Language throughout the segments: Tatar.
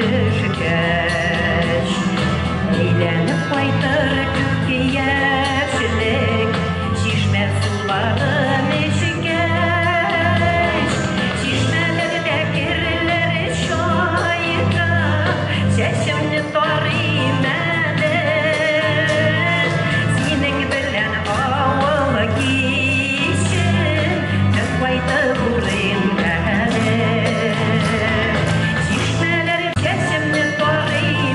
төшкәч. Әйләнеп кайтыр күк яшьлек, чишмә суларын эчкәч. Чишмәләрдә керләр чайкап, чәчемне тарыйм әле. Синең белән авыл кичен бер кайтып урыйм әле. Чишмәләр чәчемне тарыйм.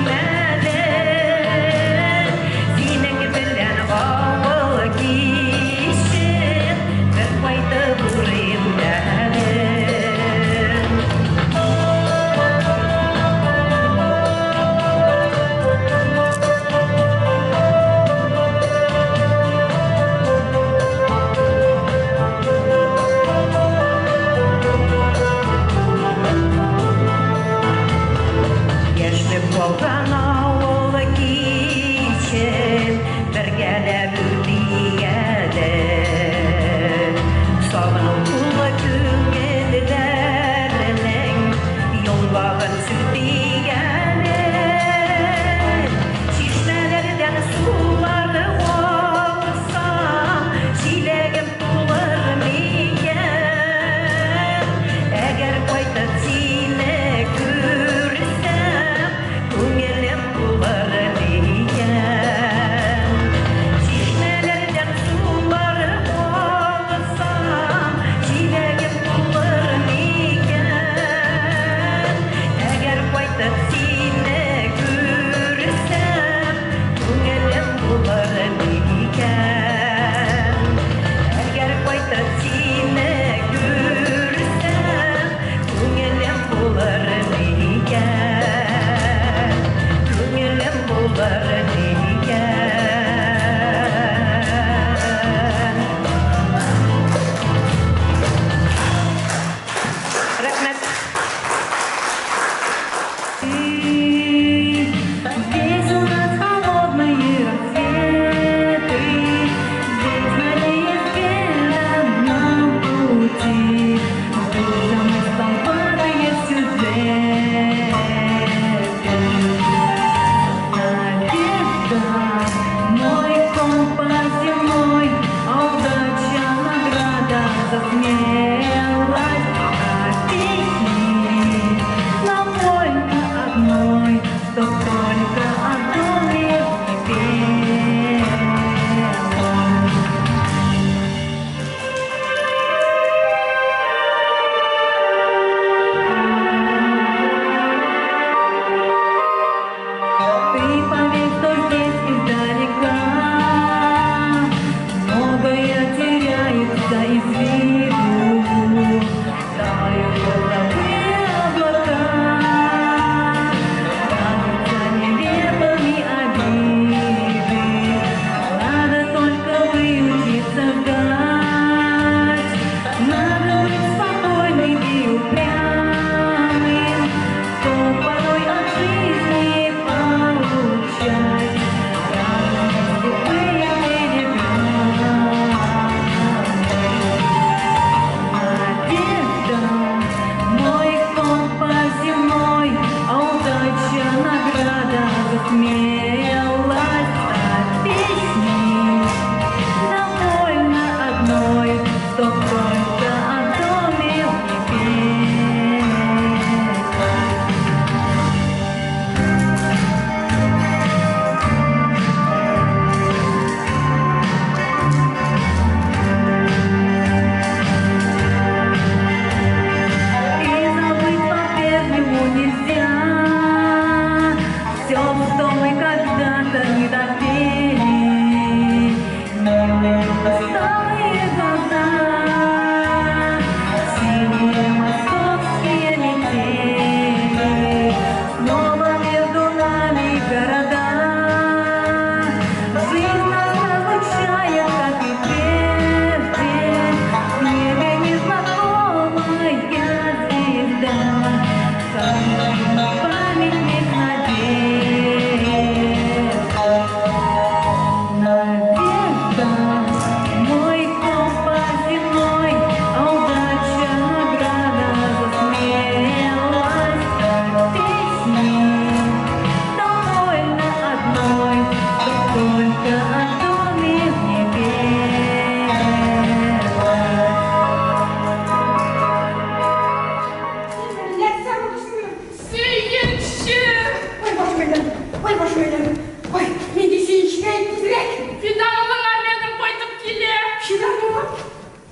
башым әйләнде, ой, башым әйләнде. Ой, нинди сөенечкә тизрәк. Фидан улың армиядән кайтып килә. Фидан улым,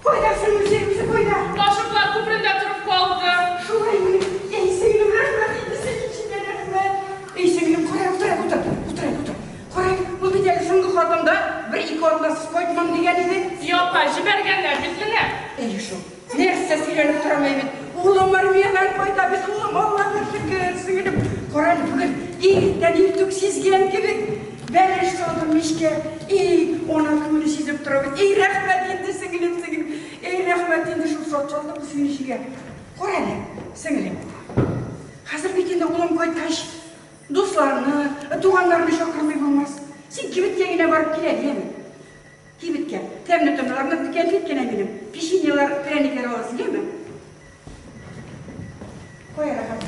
кайда соң үзе, үзе кайда? Ташыклар күперендә торып калды. Шулаймыни? Әй, сеңлем, рәхмәт инде сөенечеңә, рәхмәт. Әй, сеңлем, кара, утыр әле, утыр, утыр әле, утыр. Кара, ул бит әле соңгы хатында бер-ике атнасыз кайтмам дигән иде. И апа, җибәргәннәр бит менә. Әйе шул. Нәрсә сөйләнеп торам әй бит. Улым армиядән кайта бит, улым, Аллага шөкер, сеңелем. Кара әле, бүген иртән иртүк сизгән кебек, бәлеш салдым мичкә. И, ана күңеле сизеп тора бит. Эй, рәхмәт инде, сеңелем, сеңелем. Эй, рәхмәт инде шул шат-шатлык сөенечегә. Кара әле, сеңелем. Хәзер бит инде улым кайткач, дусларны, туганнарны чакырмый булмас. Син кибеткә генә барып кил әле, яме. Кибеткә. Тәмле томнарларны кәнфит кенә минем. Печеньелар, прәннекләр аласың, яме. Кая рәхәт.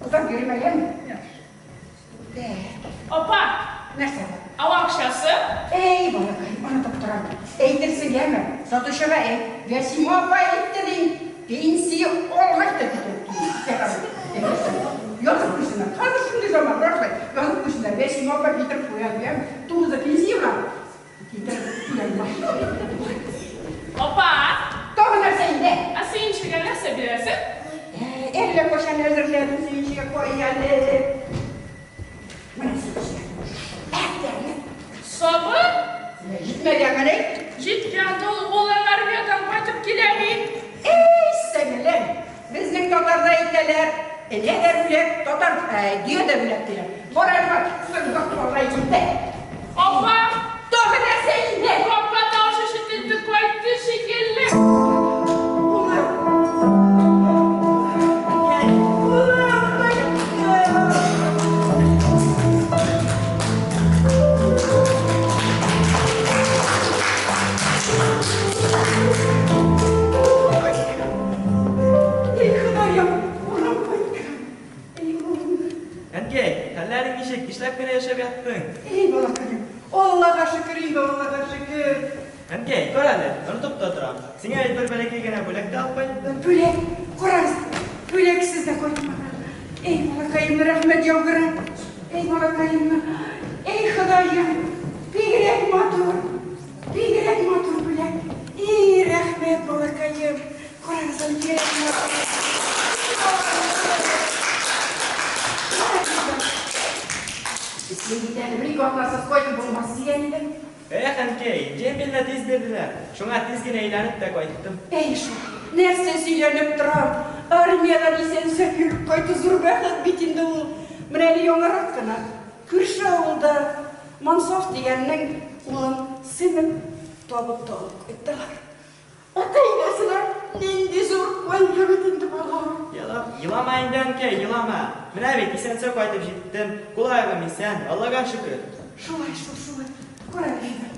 Озак йөрмә, яме. Апа, Нәрсә бар? ау акчасы? Әй, балакай, онытып торам. Әйтерсең, яме, сатучыга әйт. Вәсимә апа әйтте дим. Пенсия алгач та китереп килә. Язып куйсыннар. Хәзер шундый заман, рәхмәт. Язып куйсыннар. Вәсимә апа китереп куя, яме. Тугызы пенсия бар. Китереп куя. Апа, Тагы нәрсә инде? ә сөенчегә нәрсә бирәсең? Әллә кайчан әзерләдем сөенчегә, кай әле. Менә сөенчегә. Әптәне. Сабын? Җитмәгәнмени? Җиткән ул улың армиядән кайтып килә бит. Эй, сеңелем, безнең татарда әйтәләр, энә дә бүләк, татар, дөя дә бүләк диләр. Бар әле бар, соңгы калай инде. Апа, Тагы нәрсә инде? капка тавышы ишетелде, кайтты шикелле. Улым. Улым кайтты. Эй, Ходаем, улым кайткан. Эй, улым. Әнкәй, хәлләрең ничек? Нишләп кенә яшәп яттың? Эй, балакаем, Аллага шөкер инде, Аллага шөкер. Әнкәй, кара әле, онытып та торам. Сиңа бит бер бәләкәй генә бүләк тә алып кайттым. Бүләк, карагыз, бүләксез дә кайтмаган. Эй, балакаем, рәхмәт яугыры. Эй, балакаем, эй, Ходаем, бигрәк матур, бигрәк матур бүләк. Эй, рәхмәт, балакаем. Карагыз, әле бигрәк матур. Син бит әле бер-ике атнасыз кайтып булмас дигән идең. Эх, әнкәй, дембельне тиз бирделәр. Шуңа тиз генә әйләнеп тә кайттым. Әй шул, нәрсә сөйләнеп торам. Армиядән исән-сау йөреп кайту зур бәхет бит инде ул. Менә әле яңарак кына күрше авылда Мансаф дигәннең улын сынын табып та алып кайттылар. Ата-инәсенә нинди зур кайгы бит инде балам. Елап, елама инде, әнкәй, елама. Менә бит исән-сау кайтып җиттем. Кул-аягым исән, Аллага шөкер. Шулай шул, шулай. Кара әле, Фидан.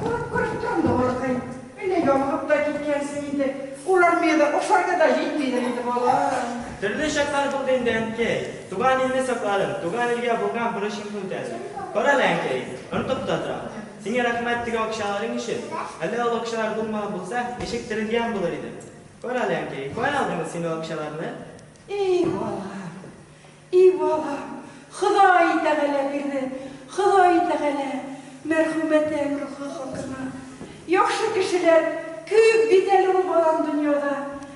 Күреп, күреп торам да, балакай. Әллә ябыгып та киткәнсең инде. Ул армиядә ашарга да җитмидер инде, балам. Төрле чаклар булды инде, әнкәй. Туган илне сакладым, туган илгә булган бурычымны үтәдем. Кара әле, әнкәй, онытып та торам. Сиңа рәхмәт теге акчаларың өчен. Әллә ул акчалар булмаган булса, ничек терелгән булыр идем. Кара әле, әнкәй, каян алдың син ул акчаларны? Эй, балам, эй, балам, Ходай Тәгалә бирде, Ходай Тәгалә, мәрхүмәтең рухы хакына. Яхшы кешеләр күп бит әле ул, балам, дөньяда.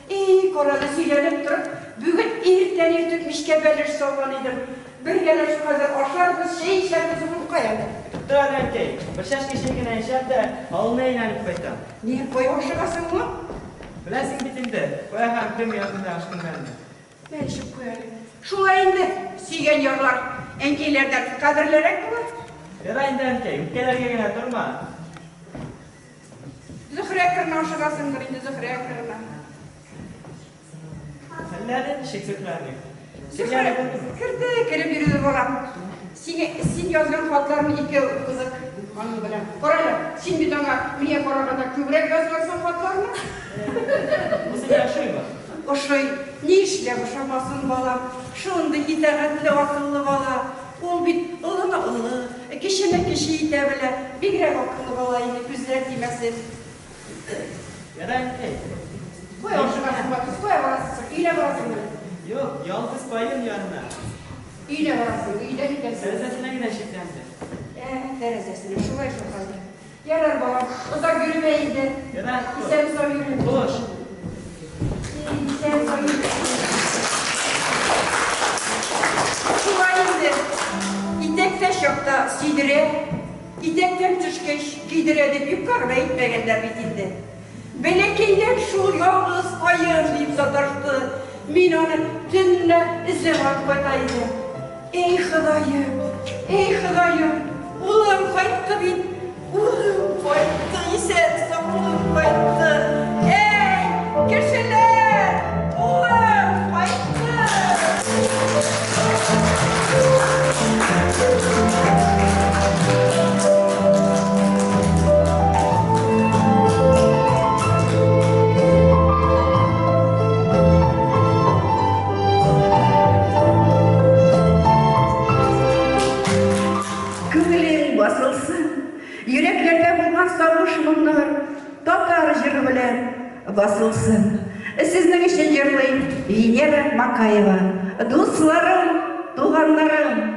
Эй, карады, сөйләнеп торып, бүген иртән иртүк мичкә бәлеш салган идем. Бергәләшеп хәзер ашарбыз, чәй эчәрбез, улым, кая әле? Тор әле, әнкәй, бер чәшкә чәй генә эчәм дә, авылны әйләнеп кайтам. Ни, кая ашыгасың, улым? Беләсең бит инде, кая һәм кем янында ашкынганны. Мә, эчеп куй әле. Шулай инде, сөйгән ярлар әнкәйләрдән кадерлерәк була. Ярар инде, әнкәй, үпкәләргә генә торма. Зөһрә кырына ашыгасыңдыр инде, Зөһрә кырына. Хәлләре ничек Зөһрәнең? Зөһрә керде, кереп йөрде, балам. Сине, син язган хатларны ике укыдык аның белән. Кара әле, син бит аңа миңа караганда күбрәк язгансың хатларны. Бу сиңа ошыймы? Ошый. Ни эшләп ошамасын, балам? Шундый итагатьле, акыллы бала. Ул бит олыны олы, кечене кече итә белә. Бигрәк акыллы бала инде, күзләр тимәсен. Ярар, әнкәй. Кая ашыгасың, Батыс, кая барасың? Өенә барасыңмы? Юк, ялгыз каен янына. Өенә барасың, өйдә икәнсең. Тәрәзәсенә генә шикләнде. Ә, тәрәзәсенә, шулай шул хәзер. Ярар, балам, озак йөрмә инде. Ярар. Исән-сау йөрме. Хуш. Исән-сау йөрмә. Шулай инде. Итәктә чакта сөйдерә, итәктән төшкәч көйдерә дип юкка гына әйтмәгәннәр бит инде. Бәләкәйдән шул ялгыз каен дип саташты. Мин аны төнлә эзләп алып кайта идем. Эй, Ходаем, эй, Ходаем, улым кайтты бит. Улым кайтты, исән-сау улым кайтты. Эй, кешеләр, улым кайтты. Күңелең басылсын, йөрәкләрдә булган сагыш моңнар татар җыры белән басылсын. Сезнең өчен җырлый Венера Макаева. Дусларым, туганнарым.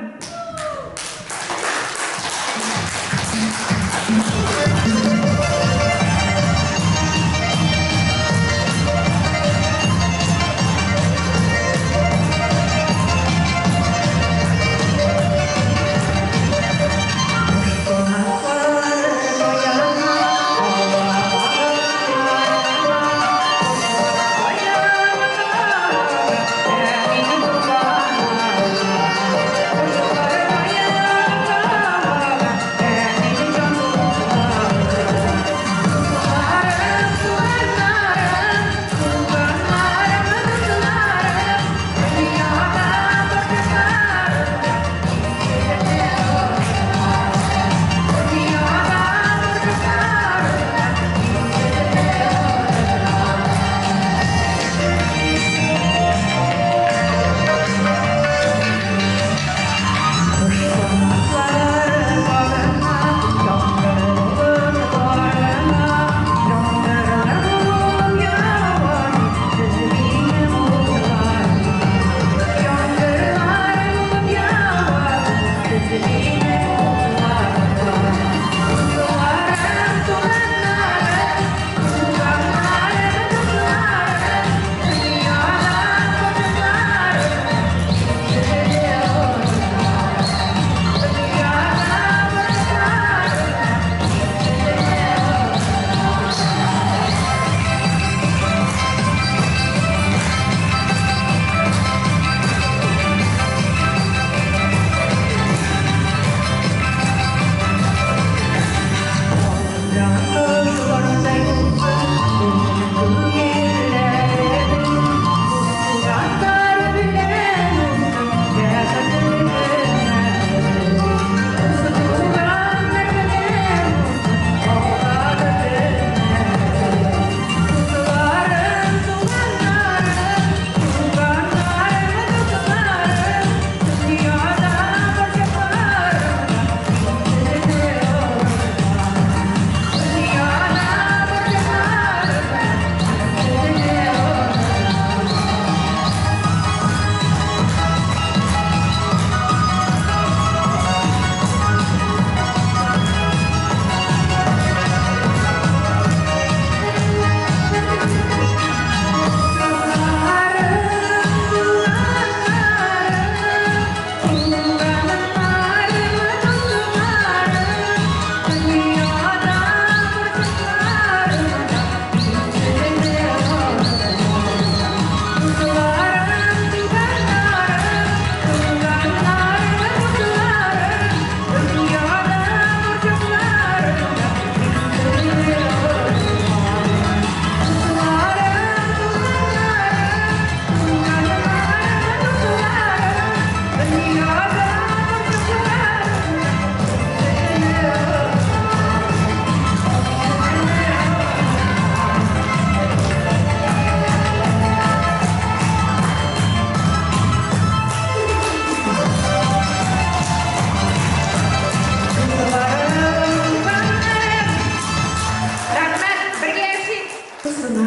Рәхмәт, бергә яшик. Тусына,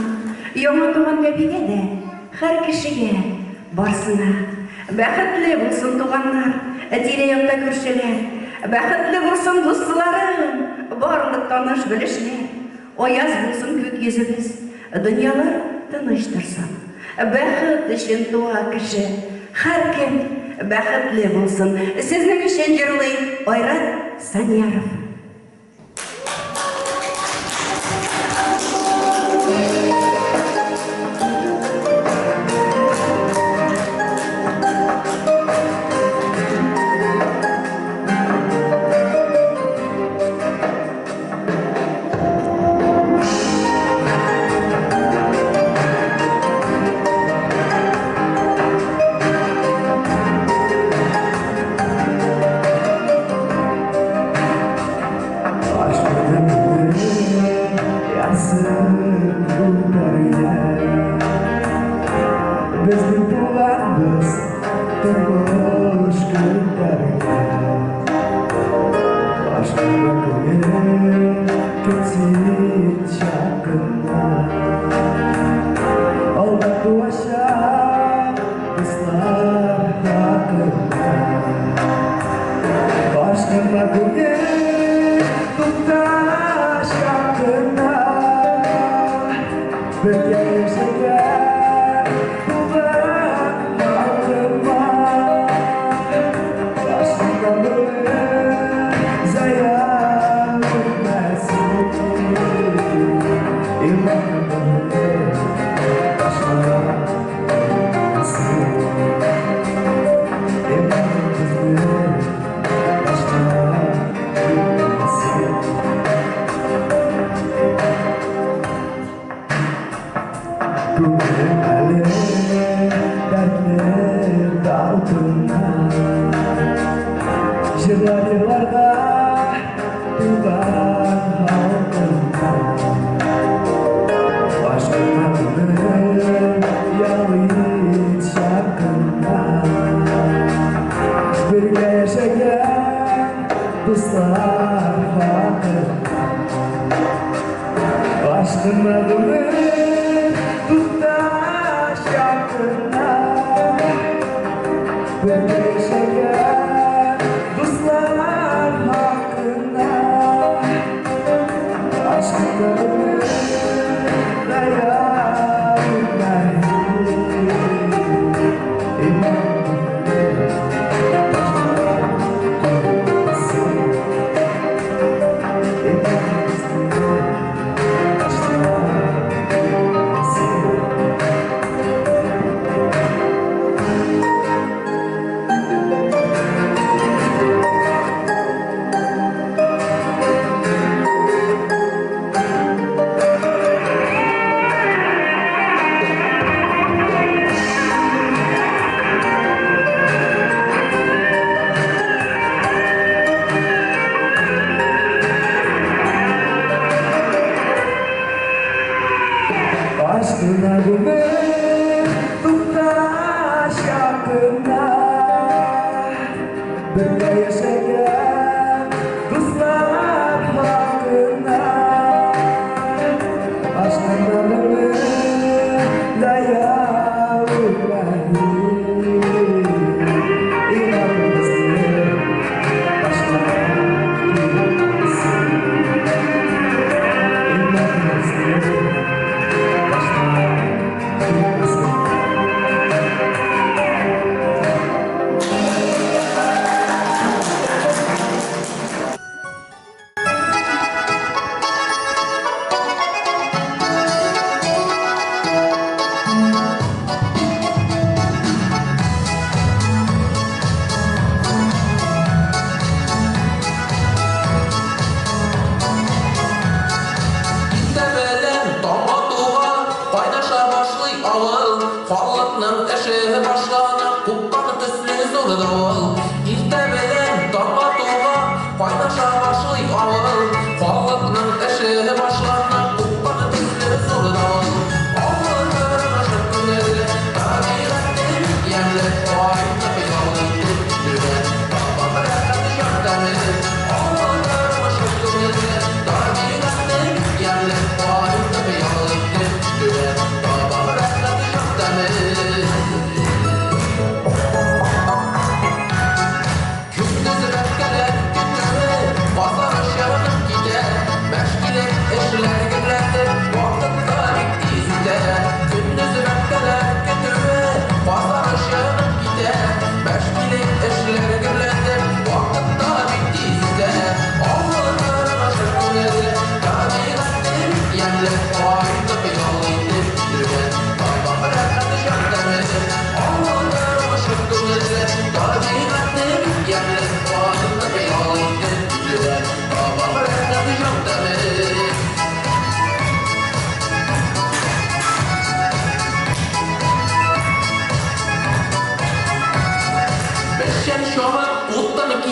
яңа туган бәбигә дә Һәр кешегә, барсына. Бәхетле булсын туганнар, тирә-якта күршеләр. Бәхетле булсын дусларым, барлык таныш-белешләр. Аяз булсын күк йөзебез, дөньялар тыныч торсын. Бәхет өчен туа кеше, һәркем бәхетле булсын. Сезнең өчен җырлый Айрат Саньяров. Baba,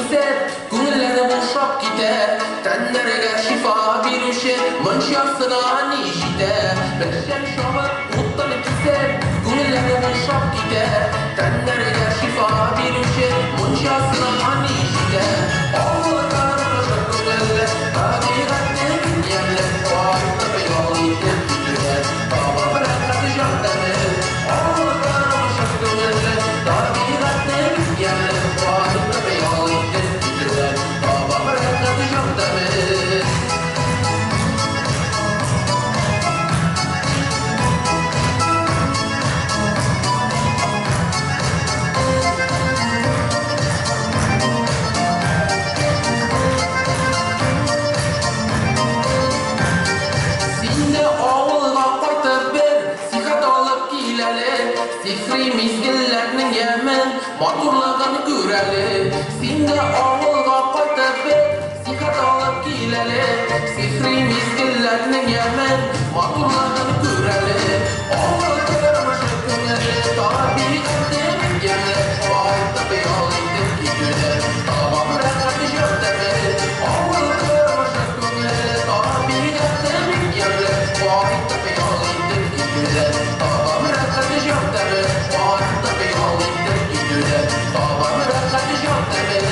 кисеп, Күңелләре бушап китә. Тәннәргә шифа бирүче Мунчасына ни җитә. Печән чабып, уттан кисеп, Күңелләре бушап китә. Тәннәргә шифа бирүче Мунчасына ни җитә. Авыл тормышы күңелле, Табигате ямьле, Кайтып ял итеп китүгә Табам рәхәт җан тәме. Авыл тормышы күңелле, Табигате ямьле, Кайтып ял итеп китүгә Табам рәхәт җан тәме. Син дә авылга кайтып бер сихәт алып кил әле, Сихри мизгелләрнең ямен, матурлыгын күр әле. Син дә авылга кайтып бер сихәт алып кил әле, Сихри мизгелләрнең ямен, матурлыгын күр әле. Авыл тормышы күңелле, табигате ямьле, Кайтып ял итеп китүне табам рәхәт җан тәме. Авыл тормышы күңелле, табигате ямьле, Кайтып ял итеп китүне табам рәхәт җан тәме. Кайтып ял итеп китүне табам рәхәт җан тәме.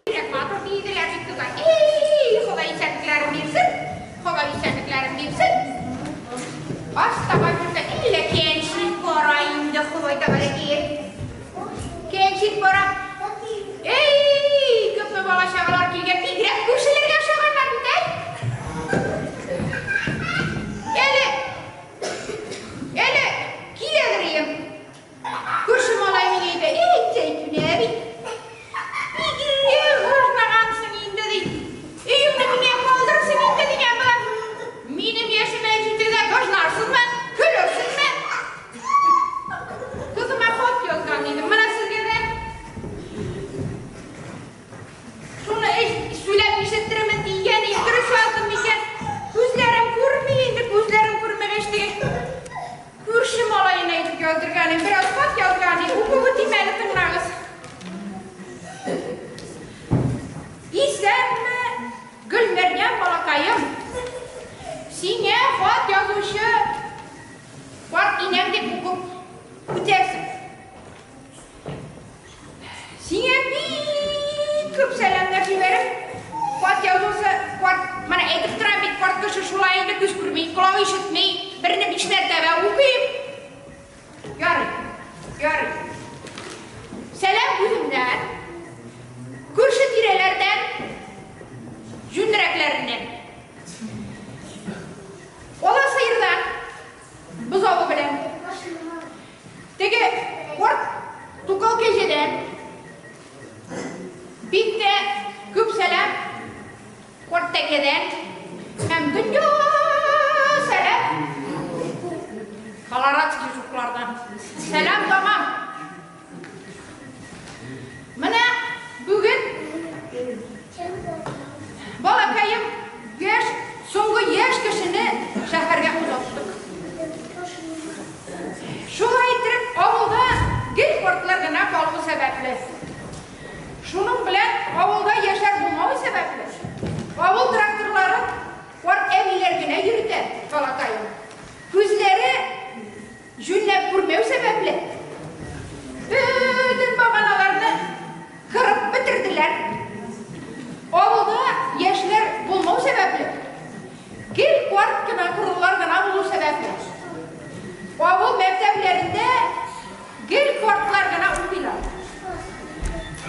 Бигрәк матур биеделәр бит туган. Эй, Ходай исәнлекләрен бирсен. Ходай исәнлекләрен бирсен. Ас таба бирде. Әллә кәнчит бара инде, Ходай тәгаләкәй. Кәнчит бара. Эй, күпме бала чагалар килгән, бигрәк күршеләргә охшаганнар бит, әй. Әле, әле киләдер ием. Күрше малай миңа әйтә, эй, Зәйтүнә әби, бигрәк гыжлагансың инде, ди. Өеңне миңа калдырырсың инде дигән була. Минем яшемә җитүдә гыжларсызмы, көлерсезме? Кызыма хат язган идем. Менә сезгә дә. Шуны сөйләп ишеттерермен дигән идем, дөрес яздым микән? Күзләрем күрми инде, күзләрем күрмәгәч теге күрше малаена әйтеп яздырган идем. Бераз хат язган идем. Укып үтим әле, тыңлагыз. Исәнме, Гөлмәрьям балакаем. Сиңа хат язучы карт инәң дип укып үтәрсең. Сиңа бик күп сәламнәр җибәреп, хат язучы карт, менә әйтеп торам бит, карт кеше шулай инде күз күрми, колак ишетми, берне биш мәртәбә укыйм. Ярый, ярый. Сәлам үземнән, күрше тирәләрдән, җүнрәкләреннән. Ала сыердан, бозавы белән. Теге карт тукал кәҗәдән. Бик тә күп сәлам карт тәкәдән. Һәм дөнья сәлам колорадский жуклардан. Сәлам тамам. Менә бүген балакаем яшь, соңгы яшь кешене шәһәргә озаттык. Шулай иттереп, авылда гел картлар гына калуы сәбәпле. Шуның белән авылда яшьләр булмавы сәбәпле, авыл тракторларын карт әбиләр генә йөртә, балакаем. Күзләре җүнләп күрмәү сәбәпле, бөтен баганаларны кырып бетерделәр. Авылда яшьләр булмау сәбәпле, гел карт кына, корылар гына булу сәбәпле, авыл мәктәпләрендә гел картлар гына укыйлар.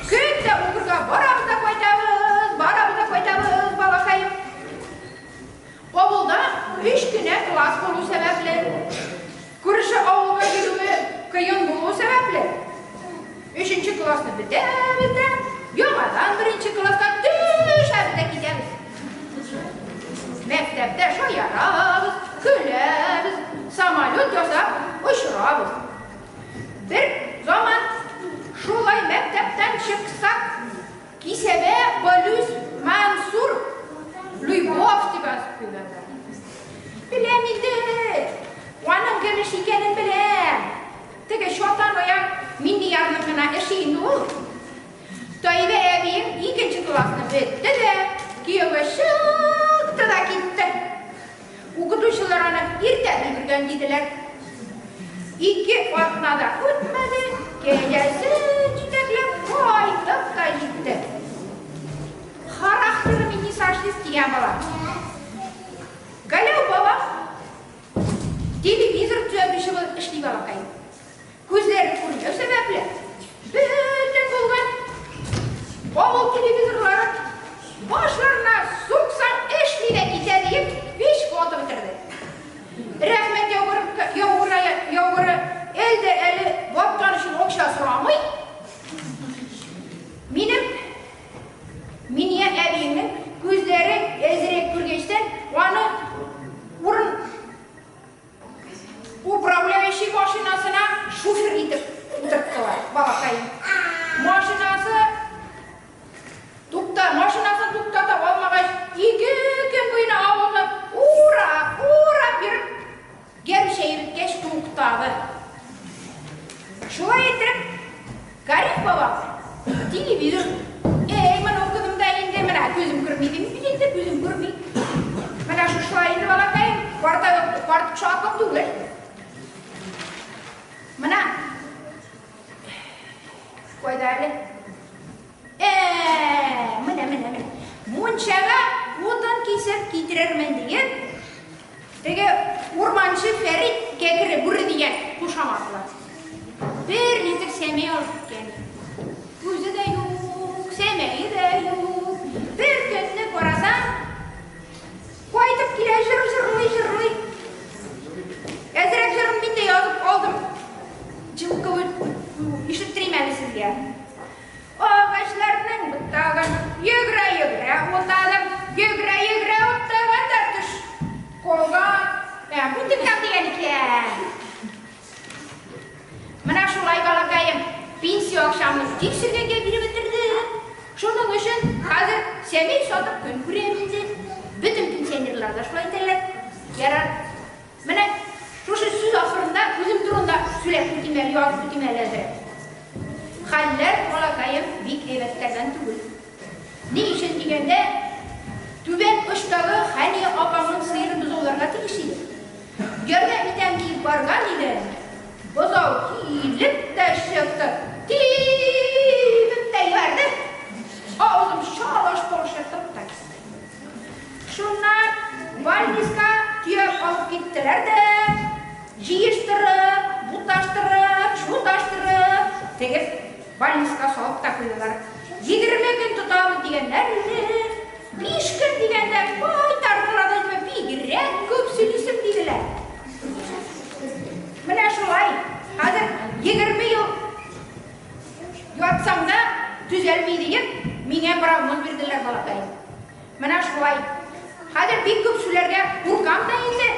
Көн дә укырга барабыз да кайтабыз, барабыз да кайтабыз, балакаем. Авылда өч кенә класс булу сәбәпле, күрше авылга йөрүе кыен булу сәбәпле, өченче классны бетәбез дә, яңадан беренче класска төшәбез дә китәбез. Мәктәптә шаярабыз, көләбез, самолет ясап очырабыз. торабыз. Бер заман шулай мәктәптән чыксак, кисәбә Балюс Мансур Любовь дип язып куйганнар. Беләм инде, аның кем эш икәнен беләм. Теге чатан аяк Миндиярның гына эше инде ул. Таибә әбием икенче классны бетте дә, кияүгә чыкты да китте. Укытучылар аны иртә өлгергән диделәр. Ике атна да үтмәде, кәҗәсен җитәкләп кайтып та җитте. Характеры не сошлись дигән бала. Галәү бабам телевизор төзәтүче булып эшли балакай. Күзләре күрмәү сәбәпле, бөтен булган авыл телевизорлары башларына суксаң эшли дә китә диеп, биш ватып бетерде. Рәхмәт яугыры, яугыры, әле дә әле ваткан өчен акча сорамый. Минем Миния әбиемнең күзләре әзрәк күргәчтән, аны урын Управляющий машинасына шофер итеп утырттылар, балакаем. Машинасы тукта, машинасын туктата алмагач, ике көн буена авылны урап, урап йөреп, гәрчә йөрткәч туктады. Шулай итеп, Гариф бабам телевизор, әй, моны укыдым да инде, менә күзем күрми дим бит инде, күзем күрми. Менә шушылай инде, балакаем, карта карт шатлык түгел. Менә кайда әле? Ә, менә, менә, менә. Мунчага утын кисеп китерермен диеп, теге урманчы Фәрит кәкре бүре дигән кушаматлы. Бер литр сәмәй алып киткән. Үзе дә юк, сәмәе дә юк. Бер көнне карасам, кайтып килә җыр җырлый җырлый. Әзрәк җырын мин дә язып алдым. Җылкы ишеттерим әле сезгә. Агачларның ботагын йөгерә-йөгерә утадым, йөгерә-йөгерә утаган да төш калган. Ә, бу текәм дигән икән. Менә шулай, балакаем, пенсия акчамны тикшергәнгә биреп бетердем. Шуның өчен хәзер сәмәй сатып көн күрәм инде. Бөтен пенсионерлар да шулай итәләр. Ярар. Менә шушы сүз ахырында үзем турында сөйләп үтим әле, язып үтим әле әзрәк. Хәлләр, балакаем, бик әйбәтләрдән түгел. Ни өчен дигәндә, түбән очтагы Хәния апамның сыерын бозауларга тиеш иде. Ярдәм итәм диеп барган иде, бозау килеп тә чыкты, тибеп тә җибәрде. Авызым чалыш-палыш ертылып та китте. Шуннан больниска төяп алып киттеләр дә, җыештырып, буташтырып, чуташтырып, тегеп, больниска салып та куйдылар. 20 көн тотабыз дигәннәр иде, 5 көн дигәндә кайтардылар да инде, бигрәк күп сөйлисең диделәр. Менә шулай, хәзер 20 ел ятсаң да төзәлми диеп, миңа прогноз бирделәр, балакаем. Менә шулай. Хәзер бик күп сүләргә куркам да инде.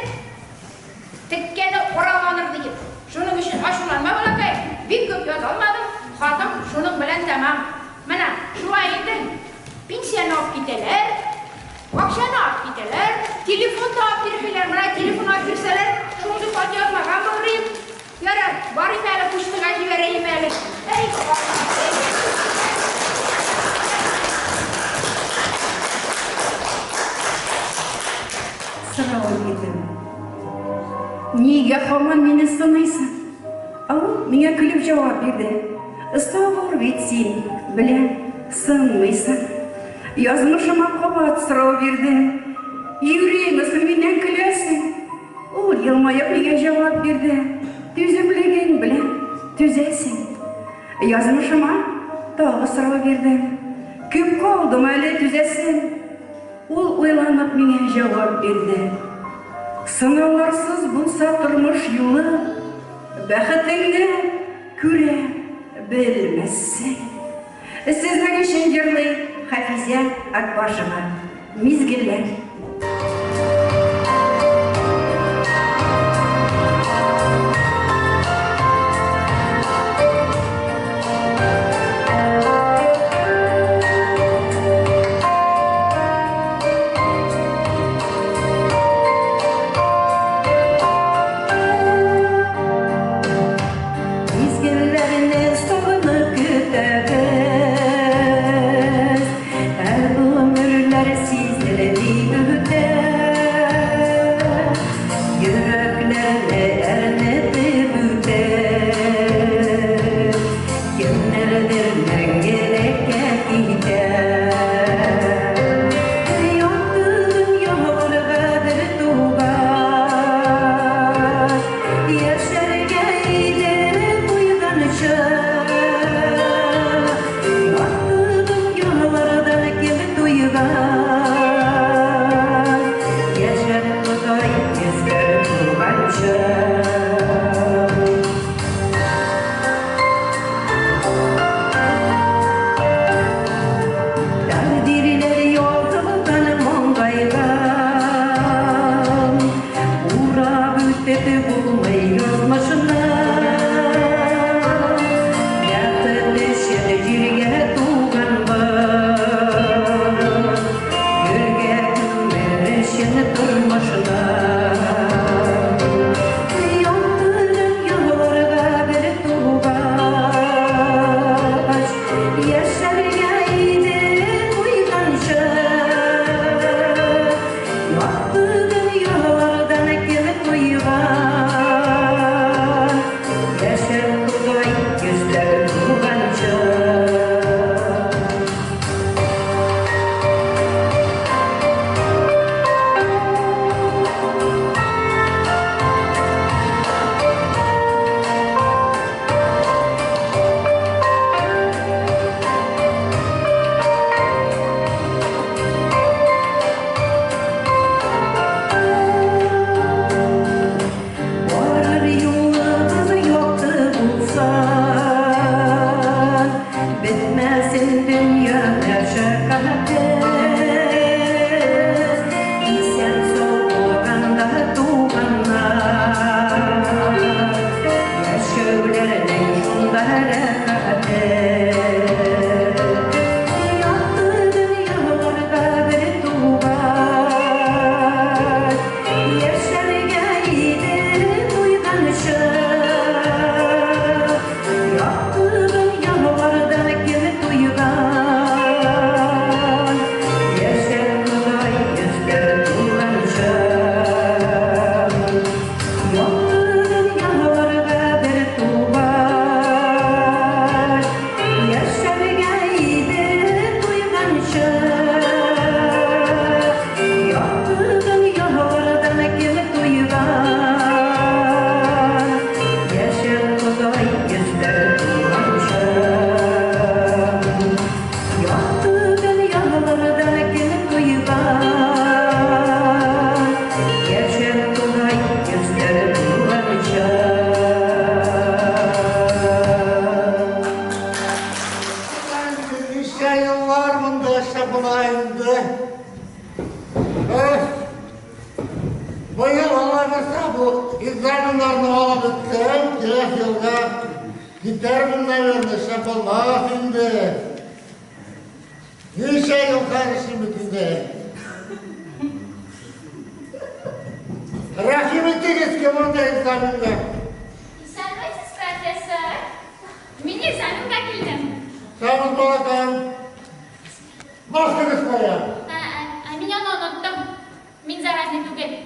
Теккәне араланыр диеп. Шуның өчен ачуланма, балакай. Бик күп яза алмадым. Хатым шуның белән тәмам. Менә шулай инде. Пенсияне алып китәләр. Акчаны алып китәләр. Телефон да алып бирмиләр. Менә телефон алып бирсәләр, шундый хат язмаган булыр идем. Ярар, барыйм әле, почтага җибәрәем әле. Әй, Сорау бирдем. Нигә һаман мине сыныйсың? Ә ул миңа көлеп җавап бирде. Сабыр бит син, беләм, сынмыйсың. Язмышыма кабат сорау бирдем. Юриме соң миннән көләсең? Ул елмаеп миңа җавап бирде, Түземлегең белән түзәсең. Язмышыма тагы сорау бирдем, Кем калдым әле түзәсем? Ул уйланып миңа җавап бирде, Сынауларсыз булса тормыш юлы, Бәхетеңне күрә белмәссең. Сезнең өчен җырлый Хафизә Акбашева. Мизгелләр. Экзаменнарны алып беттем, киләсе елга китәрмен, наверное, эшләп булмас инде. Ничә ел хәзер эшлим бит инде. Рәхим итегез, кем анда экзаменга? Исәнмесез, профессор. Мин экзаменга килдем. Саумыз, балакаем. Маскагыз кая? Ә, мин аны оныттым. Мин заразный түгел.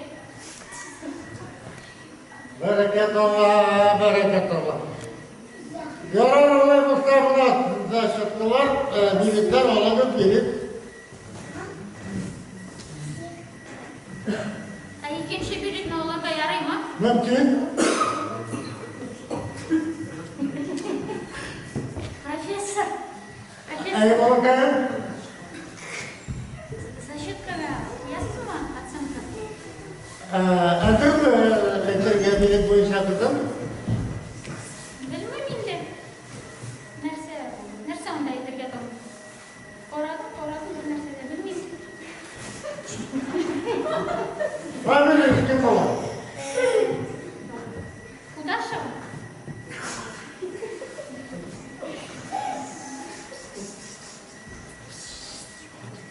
Бәрәкәт Алла, бәрәкәт Алла. Ярар, алай булса, менә зачетлылар, билетлар алыгыз, билет. Ә икенче билетны алырга ярыймы? Мөмкин. Профессор, профессор. Әй, балакаем. Зачеткага куясызмы оценка? Әзерме әйтергә билет буенча, кызым? Белмим инде. Нәрсә, нәрсә анда әйтергә тагын? Карадым, карадым, бер нәрсә дә белмим. Фамилиясе кем була? Кудашева?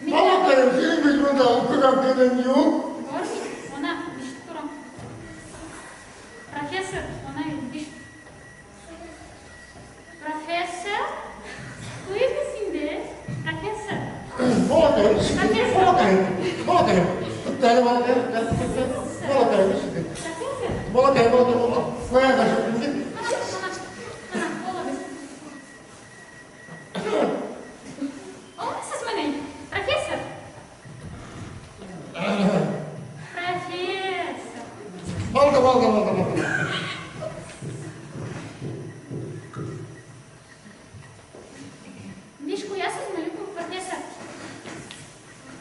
Балакаем, синең бит монда укыган көнең юк. Бар бит, ана, ишетеп торам. Профессор, ана биш. Профессор? Куегыз инде, профессор. Балакаем, балакаем, балакаем. Туктале, балакаем, балакаем, Профессор? балакаем, балакаем. Кая качып инде? Менә, менә, менә, алыгыз. Алмыйсызмыни? Профессор? Профессор. Алды, алды, алды, алды. Биш куясызмы, юкмы, профессор?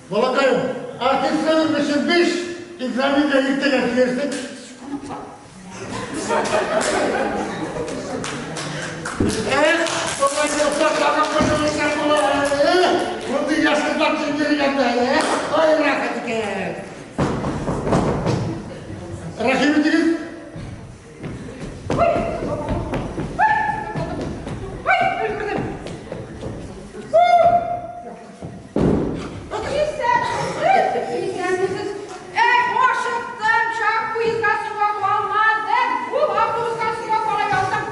Балакаем, артистның өчен биш, экзаменга иртәгә килерсең. Эх, болай булса, тагын бөтенләй була әле. Мондый яшь кызлар йөргәндә әле. Ай, рәхәт икән. Рәхим итегез. Ой, ой, өлгердем. Исәнмесез. Әй, ашыктым, чак поездга соңга калмадым. Ул автобуска соңга кала яздым.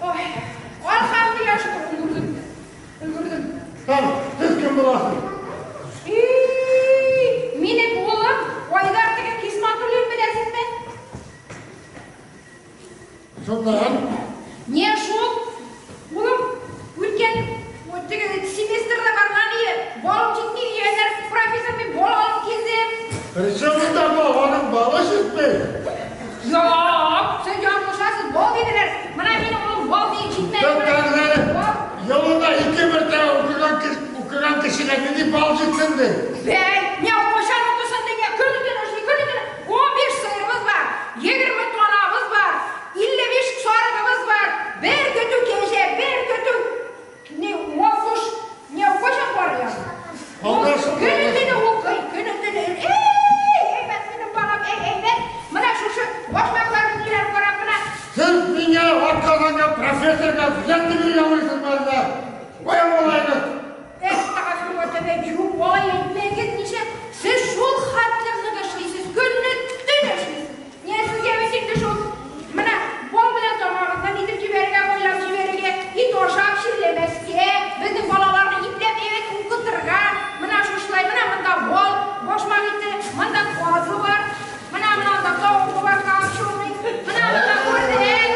Ой, әлхәмдүлилләһ, шөкер, өлгердем. Өлгердем. Tamam, сез кем буласыз? И, минем улым Айдар теге Кисматуллин, беләсезме? Шуннан? Не шул? Улым үткән теге семестрда барган иде. Балым җитми дигәннәр, профессор, мин бал алып килдем. Причем монда бал, аның балы җитми. Юк, сез ялгышасыз, бал диделәр. Менә минем улым бал диеп җитмәде. Туктагыз әле. Бал. Елына ике мәртәбә укыган кеше, укыган кешегә нинди бал җитсен ди? Бәй, не кайчан укысын ди, не көне-төне эшли, көне-төне. 15 сыерыбыз бар, 20 танабыз бар, 55 сарыгыбыз бар, бер көтү кәҗә, бер көтү не вафуш, не кайчан бар я? Алдашып Көне-төне укый, көне-төне. Эй, әйбәт минем балам, эй, әйбәт. Менә шушы башмакларны ниләр карап, менә. Сез миңа атказанган профессорга взятка бирергә уйлыйсызмы әллә? Кая малайгыз? Әстәгъфирулла, тәбә, юк, алай әйтмәгез, ничек? Сез шул хәтле нык эшлисез, көне-төне эшлисез. Не сезгә бит инде шул менә бал белән тамагыннан итеп җибәрергә, майлап җибәрергә, ит ашап чирләмәскә, безнең балаларны ипләп әйбәт укытырга. Менә шушылай, менә монда бал, башмак ите, монда казы бар, менә монда тавыгы бар, копченый, менә монда үрдәк.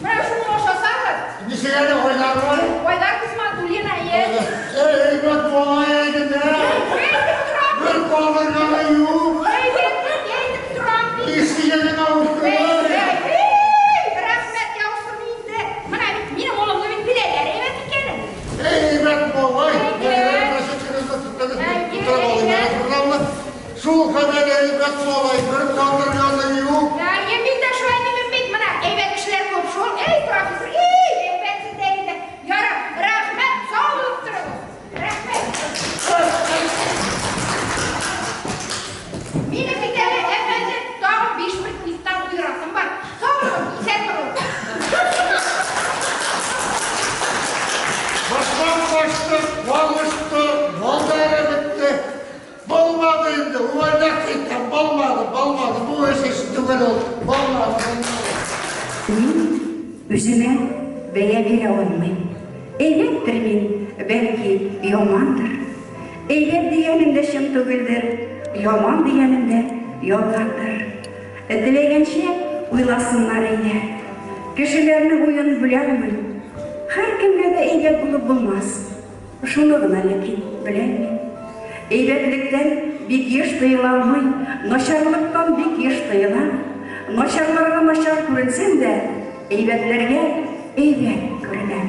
Менә шуны ашасагыз, Ничек әле Айдар бар? Айдар Кисматуллин, әйе. Эй, әйбәт малай генә. Әйтеп торам. Бер калдырганы юк. Әйтеп, әйтеп торам бит. Исегә генә Эй, укыды. эй, эй, рәхмәт яусын инде. Менә бит минем улымны бит беләләр, әйбәт икәнен. Әйбәт малай. Әйбәт. Шул кадәр әйбәт малай, бер калдырганы юк. Әйе, мин дә шулай димим бит, менә әйбәт кешеләр күп шул. Эй, профессор, эй, әйбәт сездә инде. Ярар, рәхмәт, сау булып торыгыз. Рәхмәт. Минем бит әле, әфәнде, тагын 5 предметтан уйдырасым. Мин үземә бәя бирә алмыйм. Әйбәттер мин, бәлки, ямандыр. Әйбәт дигәнем дә чын түгелдер, яман дигәнем дә ялгандыр. Теләгәнчә уйласыннар әйдә. Кешеләрнең уен бүлә алмыйм. Һәркемгә дә әйбәт булып булмас. Шуны гына ләкин беләм мин. Әйбәтлектән бик еш тыела алмыйм, начарлыктан бик еш тыелам. Начарларга начар күренсәм дә, әйбәтләргә әйбәт күренәм.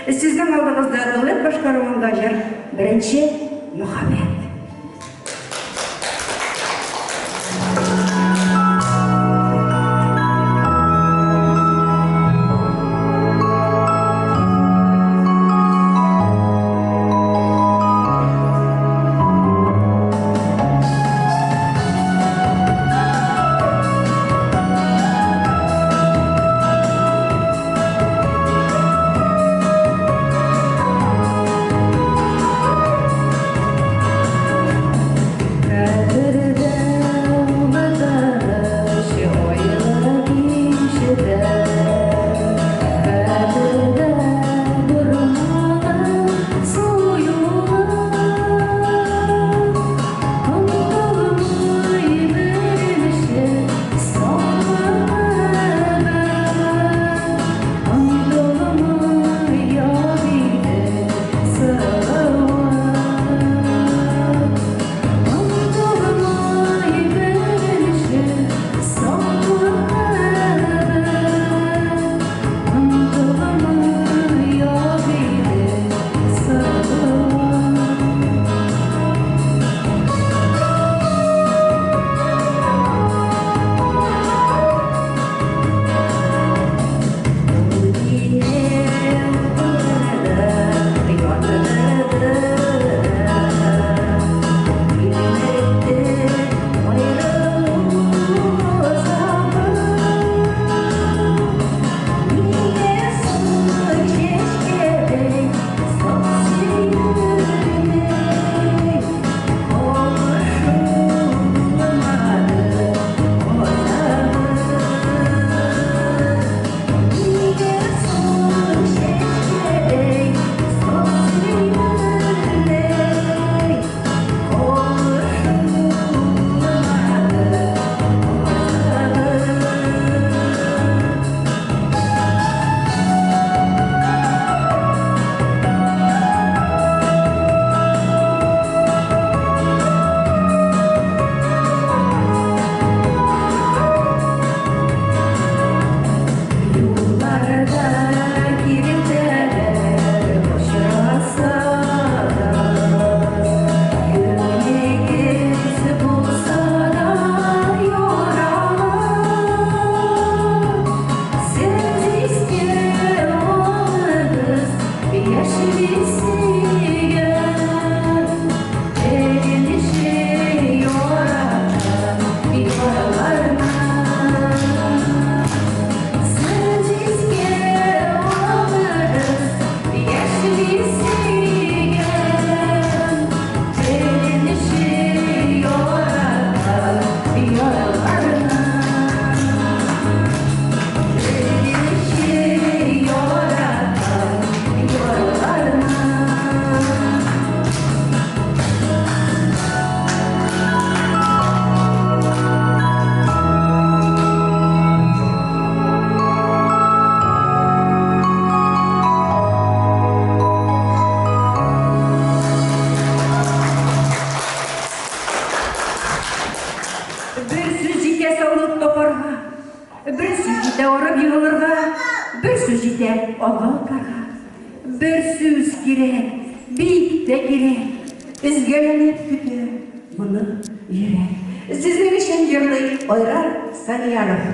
Сезнең алдыгызда дуэт башкаруында җыр Беренче мөхәббәт. Бер сүз җитә саулык тапарга, бер сүз җитә арып егылырга, бер сүз җитә алга атларга. Бер сүз кирәк, бик тә кирәк, өзгәләнеп көтә моны йөрәк. Сезнең өчен җырлый Айрат Самьянов.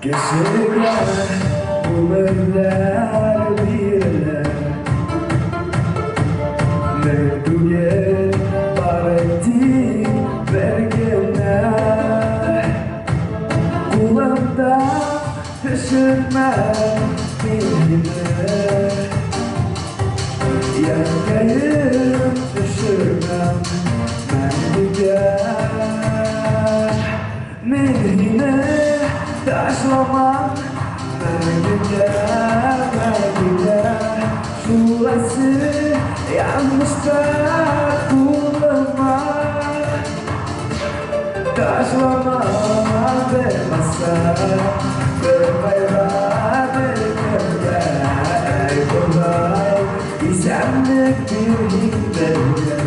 Кешегә гомерләр бирелә. Мең түгел, бары тик бер генә. Кулым Төшермәм мин һине, Янкәем, төшермәм мәңгегә. Мин һине ташламам мәңгегә, мәңгегә. Шуласы язмыштар кулыма. Taşlamam bir masa, bir kayda, bir kemge. Ey kolay, isenlik bir himmelge.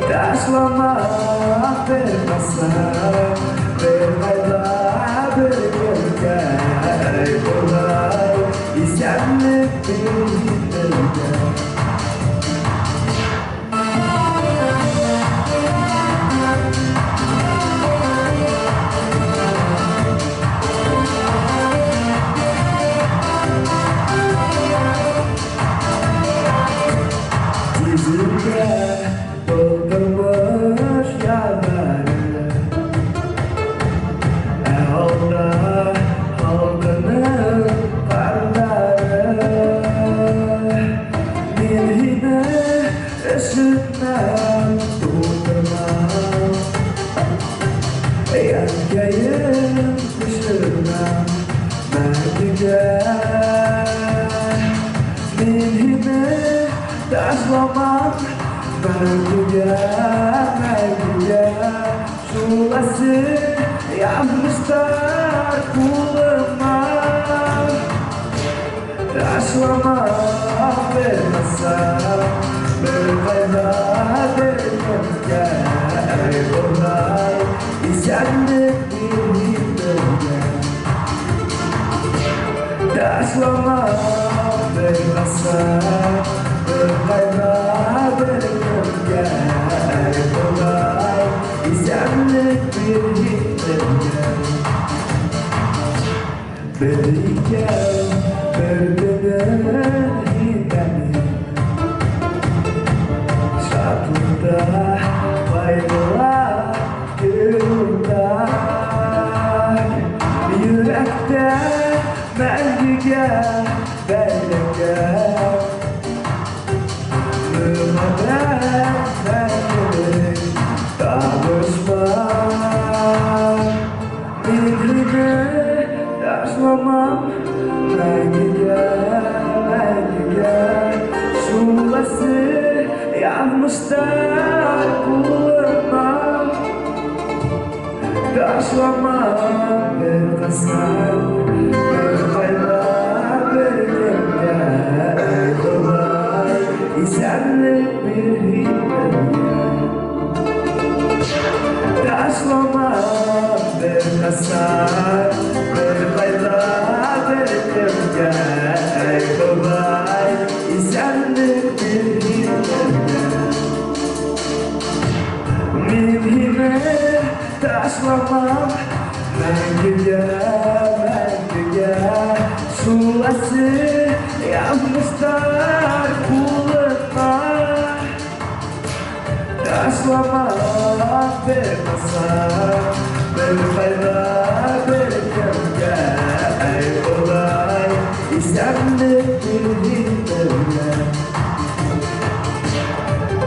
Taşlamam bir masa, bir kayda, bir kemge. Ey kolay, isenlik bir himmelge. Dizimde doldurmuş yağları, alda halkının karları. Bir yine üşütmem, doldurmam. Yankayım düşürmem mərgüge. Min hini taşlamam mərgüge, mərgüge. Şulası yazmışlar kuluma. Taşlamam bir masa, bir kayda, bir kemge. Ey kolay, isenlik bir himmelge. Taşlamam bir masa, bir kayda, bir kemge. Ey kolay, isenlik bir himmelge. Bir икәү, бер төнен һин. Шатлыкта, кайгыла, көл уртак. Йөрәктә мәңгегә бәйләнгән Мөхәббәт мәңгелек табышмак. Мин һине ташламам мәңгегә, мәңгегә. Шуласы язмыштар кулыма. Taşlamam bir kasar, bir kayda, bir kemge. Ey kolay, isenlik bir himmelge. Taşlamam bir kasar, bir kayda, bir kemge. Ey kolay, isenlik bir himmelge. Мин һине ташламам мәңгегә, мәңгегә. Шуласы язмыштар кулыма. Ташламам бер маса, бер кайда, бер кемгә. Ey kolay, исәнлек бир һиммелгә.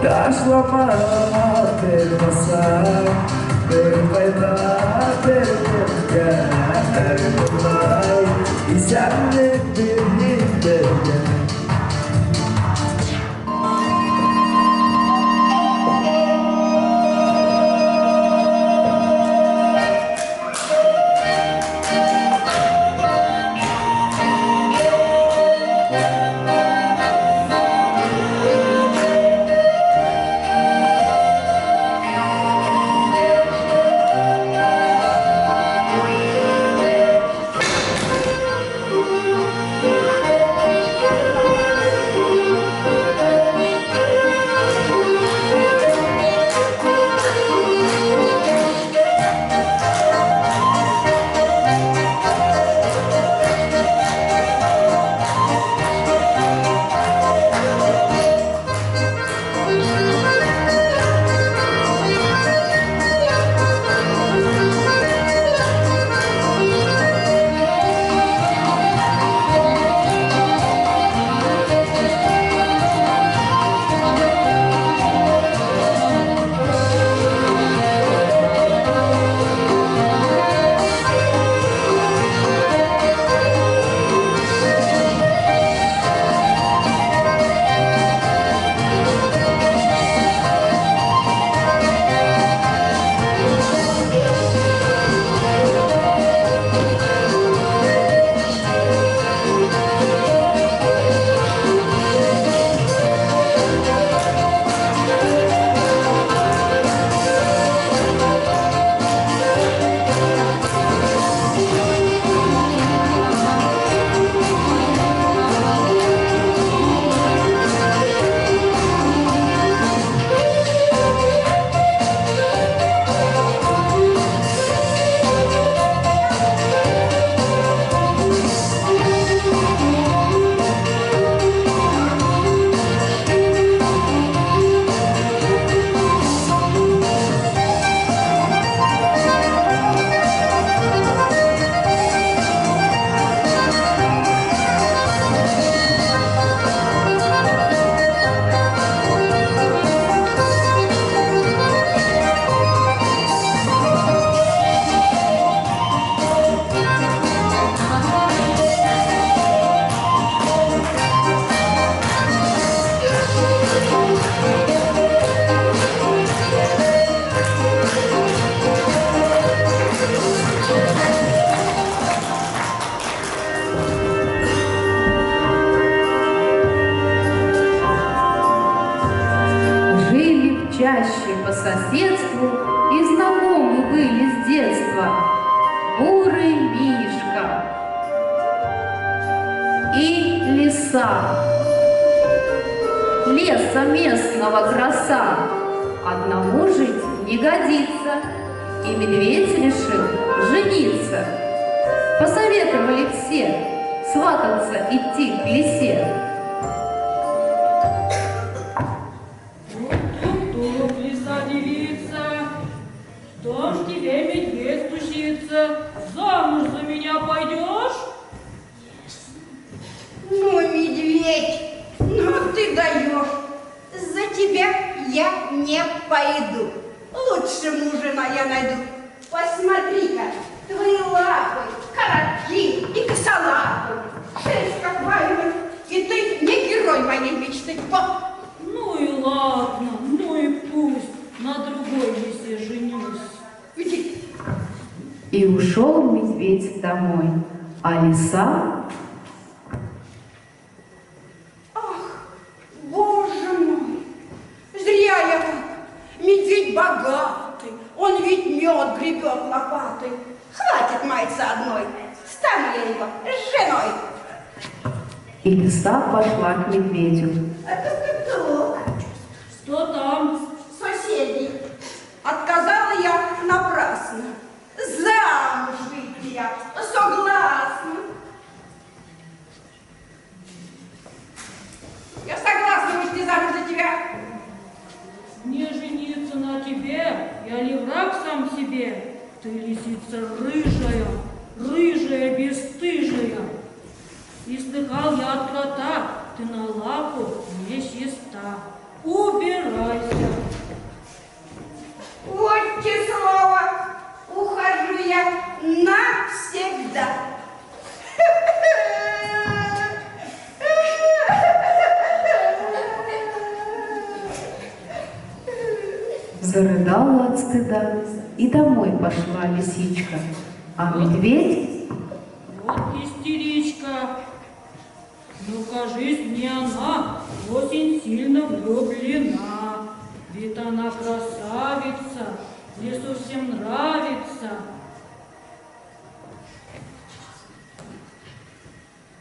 Taşlamam bir masa, bir kayda, bir kemge. Ey kolay, isenlik bir himmelge. Thank you. чаще по соседству и знакомы были с детства. Бурый Мишка и лиса. Леса местного краса. Одному жить не годится. И медведь решил жениться. Посоветовали все свататься идти к лисе. Тук-тук, лиса-девица, что ж тебе медведь стучится? Замуж за меня пойдешь? Ну, медведь, ну ты даешь. За тебя я не пойду. Лучше мужа я найду. Посмотри-ка, твои лапы коротки и косолапы. Шерсть как вареная, и ты не герой моей мечты. Во! Ну и ладно, ну и пусть, на другой лисе женюсь. Иди. И ушел медведь домой, а лиса... Ах, боже мой, зря я так. Медведь богатый, он ведь мед гребет лопатой. Хватит маяться одной, стану я его женой. И лиса пошла к медведю. Тук-тук-тук. Что там? Соседи. Отказала я напрасно. Замуж выйти я согласна. Я согласна выйти замуж за тебя. Мне жениться на тебе, я не враг сам себе. Ты, лисица, рыжая, рыжая, бесстыжая. И слыхал я от крота, ты на лапу нечиста. Убирайся. Вот те слово, ухожу я навсегда. Зарыдала от стыда и домой пошла лисичка, а медведь... Вот истеричка. Ну, кажись, мне она очень сильно влюблена. Ведь она красавица, лесу всем нравится.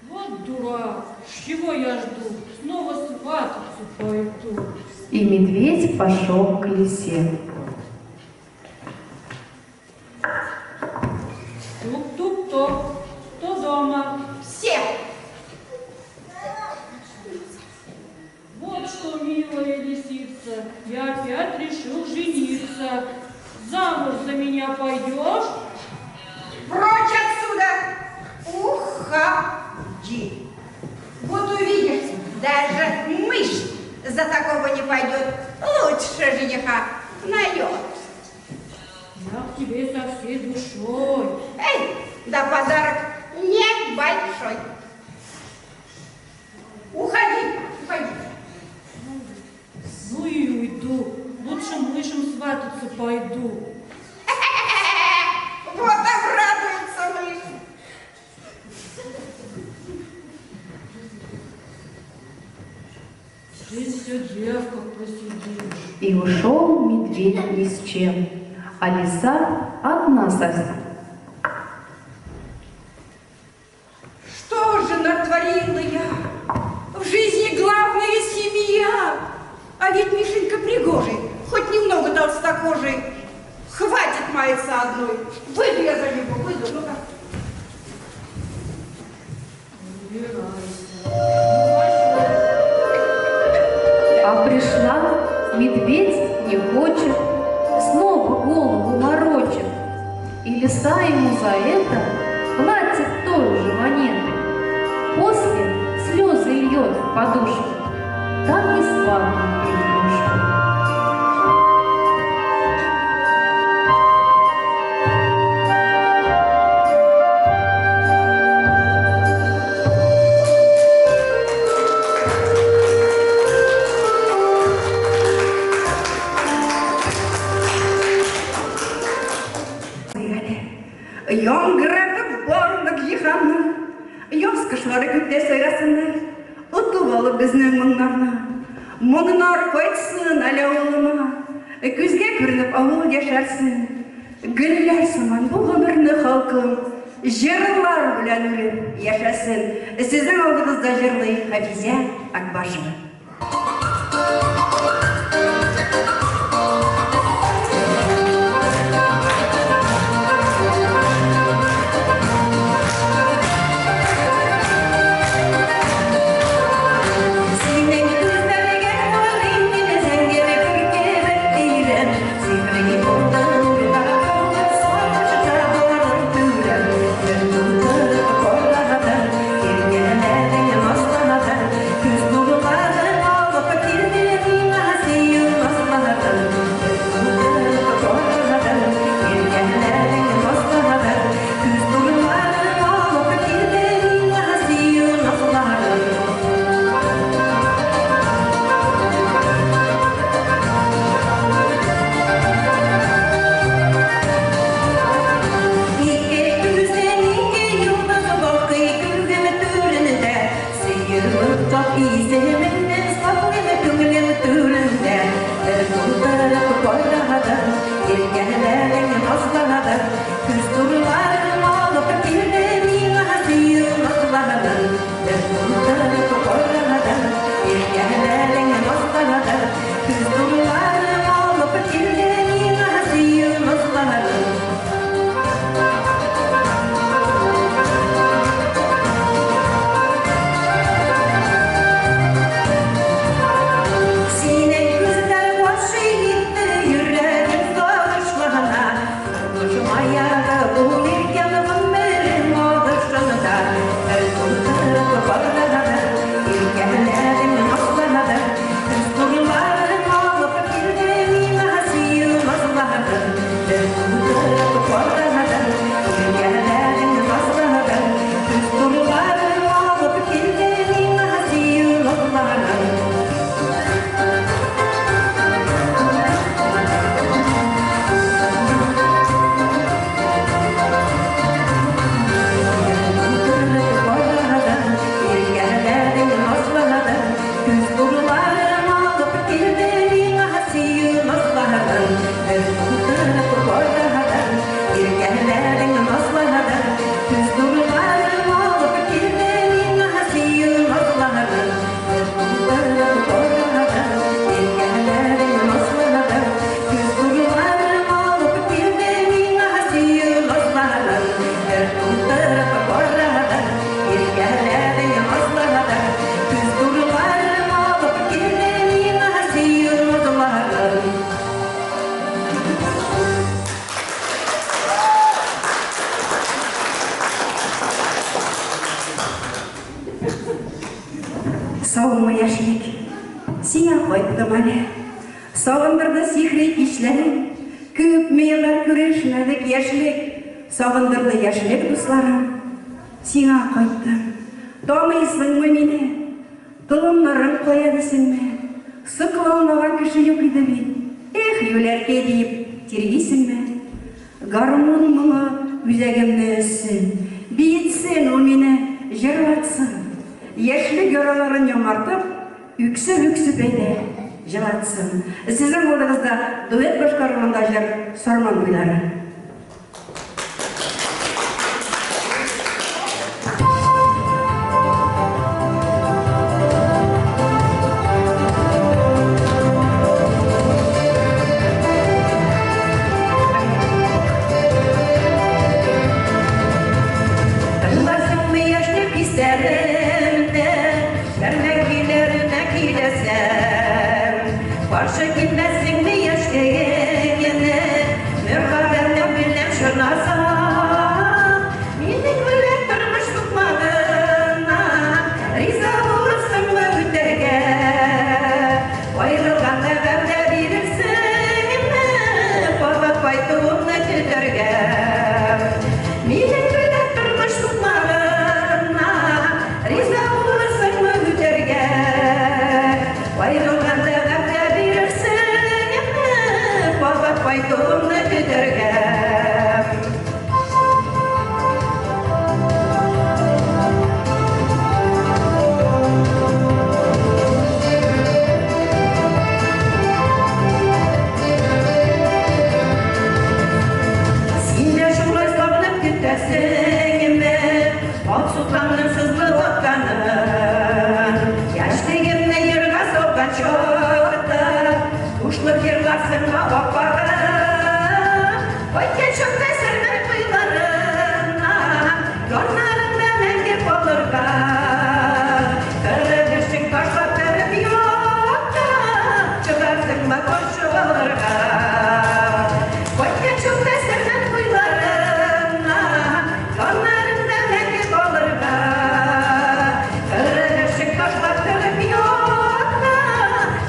Вот дурак, чего я жду? Снова свататься пойду. И медведь пошел к лисе. Тук-тук-тук, кто дома? Все! Вот что, милая лисица, я опять решил жениться. Замуж за меня пойдешь? Прочь отсюда! Уходи! Вот увидишь, даже мышь за такого не пойдет. Лучше жениха найдет. Я к тебе со всей душой. Эй, да подарок небольшой. Уходи, уходи. Ну и уйду. Лучше мышам свататься пойду. Вот обрадуется мышь. Ты все девках посидишь. И ушел медведь ни с чем, а лиса одна совсем. Что же натворила я? В жизни главная семья. А ведь Мишенька пригожий, хоть немного толстокожий. Хватит маяться одной. Выйду я за него, выйду. Ну-ка. Убирайся. А пришла, медведь не хочет, снова голову морочит. И лиса ему за это платит той же монетой. После слезы льет в подушку, так и сватают друг дружку. Яңгыратып барлык җиһанны, Яз кошлары күктә сайрасыннар, Отып алып безнең моңнарны. Моңнар кайтсын әле авылыма, Күзгә күренеп авыл яшәрсен. Гөлләр сыман бу гомерне халкым җырлар белән үреп яшәсен. Сезнең алдыгызда җырлый Хафизә Акбашева. Синең күзләргә карыйм мин, зәңгәр күркәләп тирән. Сихри булдың урта сагышта барым түрәм. Бер тутырып карадың, иркәләдең, назладың. Күз нурларын алып килде миңа сөю назладың. Бер тутырып карадың, иркәләдең, назладың. Күз нурларын алып килде миңа сөю назладың. Ике күздән ике йолдыз балкый күңел түрендә. Сөюем тап исемеңне саклыйм күңелем түрендә. Бер тутырып карадың, иркәләдең, назладың. Күз нурларын алып килде миңа сөю назладың. Бер тутырып карадың, иркәләдең, назладың. Күз нурларын алып килде миңа сөю назладың. Синең күзләр гашыйк итте йөрәгем сагышларына. Тормыш маягы бул иркәм гомерем агышында. Бер тутырып карадың, иркәләдең, назладың. Күз нурларын алып килде миңа сөю назладың. Бер тутырып карадың, иркәләдең, назладың. Күз нурларын алып килде миңа сөю назладың. Иркәләдең, назладың. Күз нурларын алып килде миңа сөю назладың. Бер тутырып карадың, иркәләдең, назладың. Күз нурларын алып килде миңа сөю назладың. Бер тутырып карадың, иркәләдең, назладың. Күз нурларын алып килде миңа сөю назладың. Бер тутырып карадың, иркәләдең, назладың. Күз нурларын алып килде миңа сөю назладың. Саумы, яшьлек, сиңа кайттым әле. Сагындырды сихри кичләрең. Күпме еллар күрешмәдек, яшьлек. Сагындырды яшьлек, дусларым. Сиңа кайттым. Таныйсыңмы мине? Толымнарың кая дисеңме? Сокланмаган кеше юк иде бит. Эх, юләркәй диеп тиргисеңме? Гармун моңы үзәгемне өзсен. Биетсен ул мине, җырлатсын. Яшьлек яраларын яңартып, үксеп-үксеп әйдә, җылатсын. Сезнең алдыгызда дуэт башкаруында җыр Сарман буйлары. Тыңларсыңмы яшьлек хисләремне, Сәрмә көйләренә көйләсәм? Каршы килмәссеңме яшьлегеңне, Мөхәббәтем белән чорнасам? Минем белән тормыш сукмагына Риза булырсыңмы үтәргә? Аерылганда вәгъдә бирерсеңме, Кабат кайтуыңны көтәргә? Минем белән тормыш сукмагына Риза булырсыңмы үтәргә? Аерылганда вәгъдә бирерсеңме, Кабат кайтуыңны көтәргә? Кушылып йырларсыңмы, апагым? Кайткан чакта Сәрвәр туйларыннан, Яннарыңда мәңге калырга. Кырык эшең ташлап кереп ятта, Чыгарсыңмы каршы алырга? Кайткан чакта Сәрвәр туйларыннан, Яннарыңда мәңге калырга. Кырык эшең ташлап кереп ятта,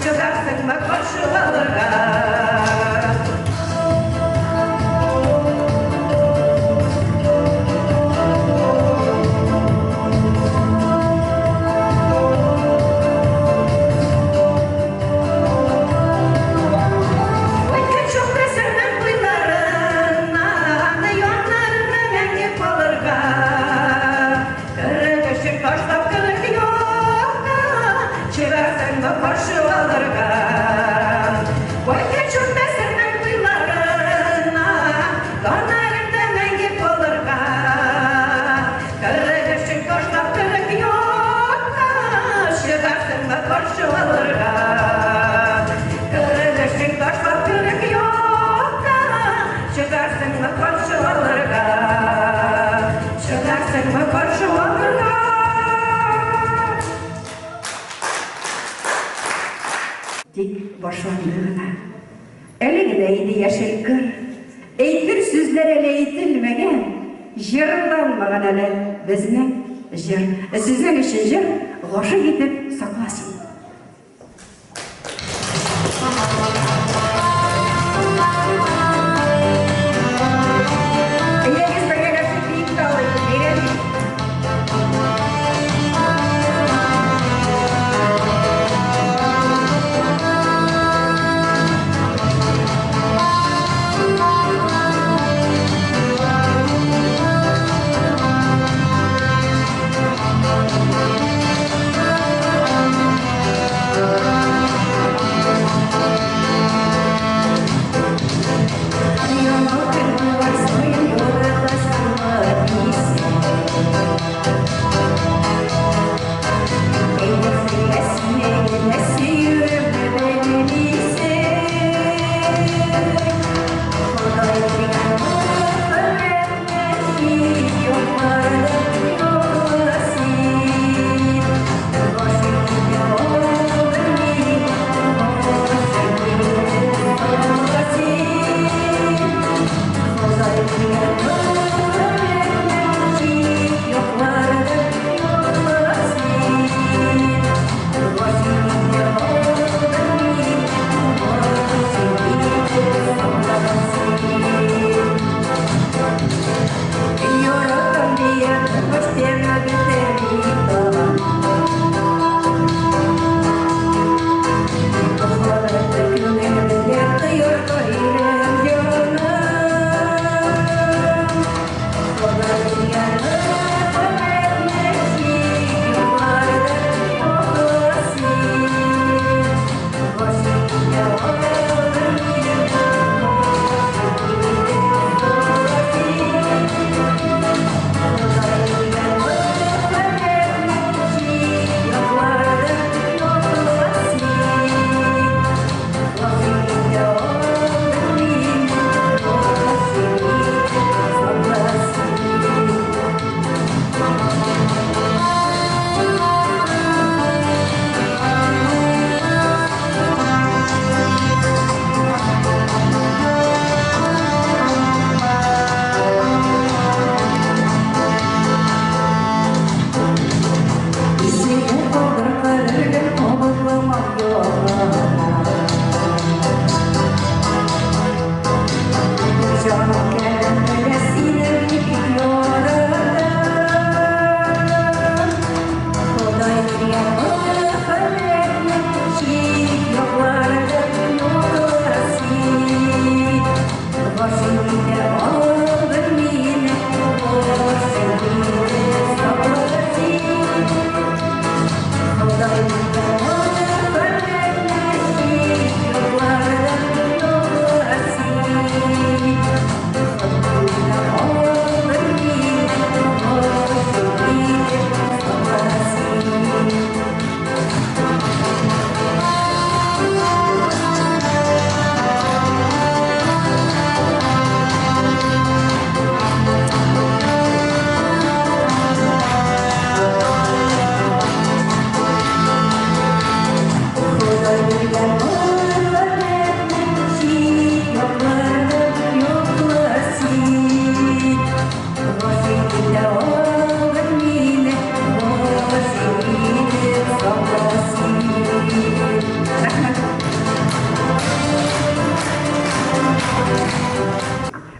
Чыгарсыңмы каршы алырга? Кайткан чакта Сәрвәр туйларыннан, Яннарыңда мәңге калырга. Кырык эшең ташлап кырык якка, Чыгарсыңмы каршы алырга? Кайткан чакта Сәрвәр туйларыннан, Яннарыңда мәңге калырга. Кырык эшең ташлап кырык якка, Чыгарсыңмы каршы алырга? Кырык эшең ташлап кырык якка, Чыгарсыңмы каршы алырга? Чыгарсыңмы каршы алырга? Тик башланды гына. Әле генә иде яшел кыр. Әйтер сүзләр әле әйтелмәгән, җырланмаган әле безнең җыр. Сезнең өчен җыр гашыйк итеп сакласын. Әйдәгез бергәләшеп биеп тә алыйк, бәйрәм бит. Thank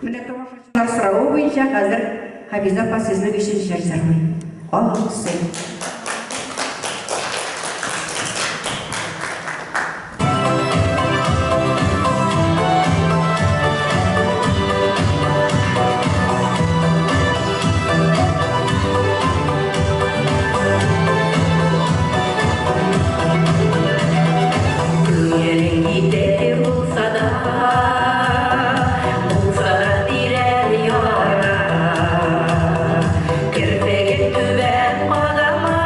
Менә тамашачылар соравы буенча хәзер Хафизә апа сезнең өчен җыр җырлый. Алсу. Күңелең китек булса да, булса да тирән яра. Керфегең түбән кадама,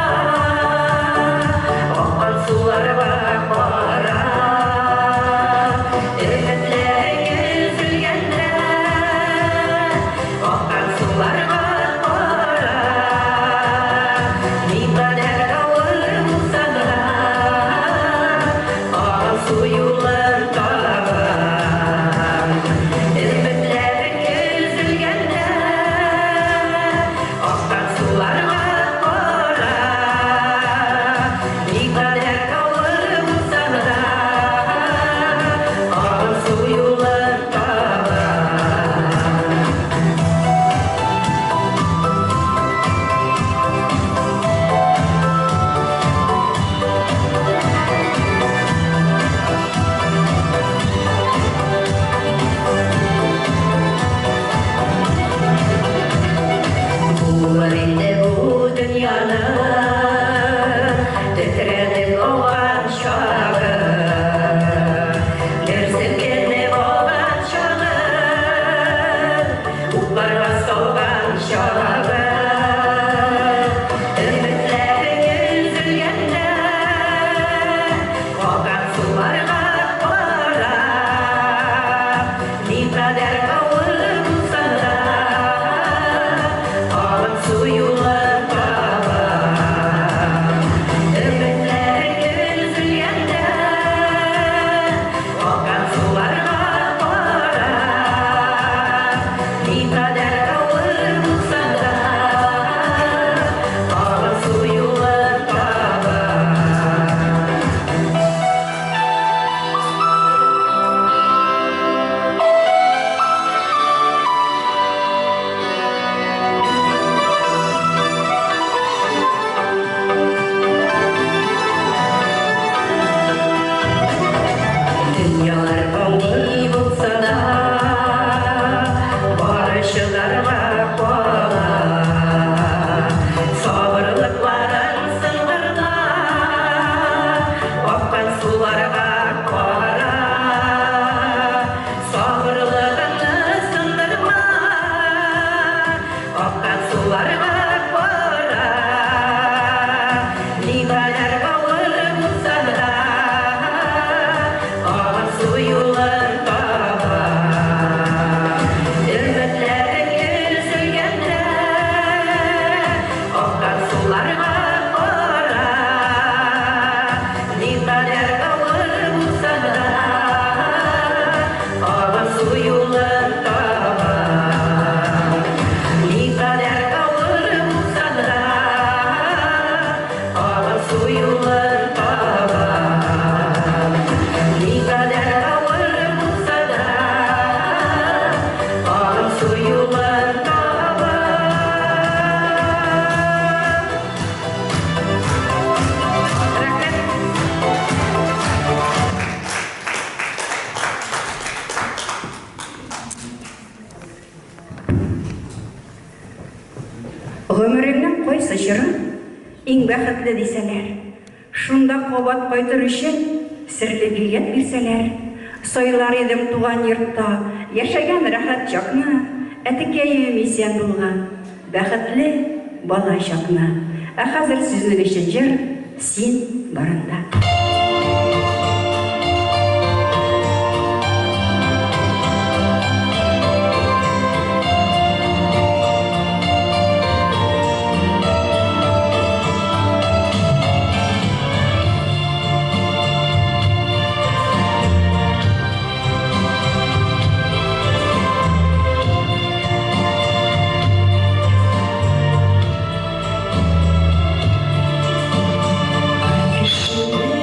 аккан суларга кара. Өметләрең өзелгәндә, аккан суларга кара. Никадәр авыр булса да, агын су юлын таба. Өметләрең өзелгәндә, аккан суларга кара. Никадәр авыр булса да, агын су юлын таба. Булыр инде бу дөньяның тетрәнеп ауган чагы, Дер селкенеп алган чагы, утларга салган чагы. Өметләрең өзелгәндә, аккан суларга кара. Никадәр авыр булса да, агын су юлын таба. Өметләрең өзелгәндә, аккан суларга кара. Никадәр авыр булса да, агын су юлын таба. Дөньялар фани булса да, бары чыдарга кала. Сабырлыкларын сындырма, аккан суларга кара. Сабырлыгыңны сындырма, аккан суларга кара. Никадәр авыр булса да, агын су юлын таба. Өметләрең өзелгәндә, аккан суларга кара. Никадәр авыр булса да, агын су юлын таба. Никадәр авыр булса да, агын су юлын таба. Никадәр авыр булса да, агын су юлын таба. Рәхмәт. Гомереңнең кайсы чоры иң бәхетле дисәләр, шунда кабат кайтыр өчен серле билет бирсәләр, сайлар идем туган йортта яшәгән рәхәт чакны, әтекәем исән булган бәхетле бала чакны. Ә хәзер сезнең өчен җыр Син барында. Кеше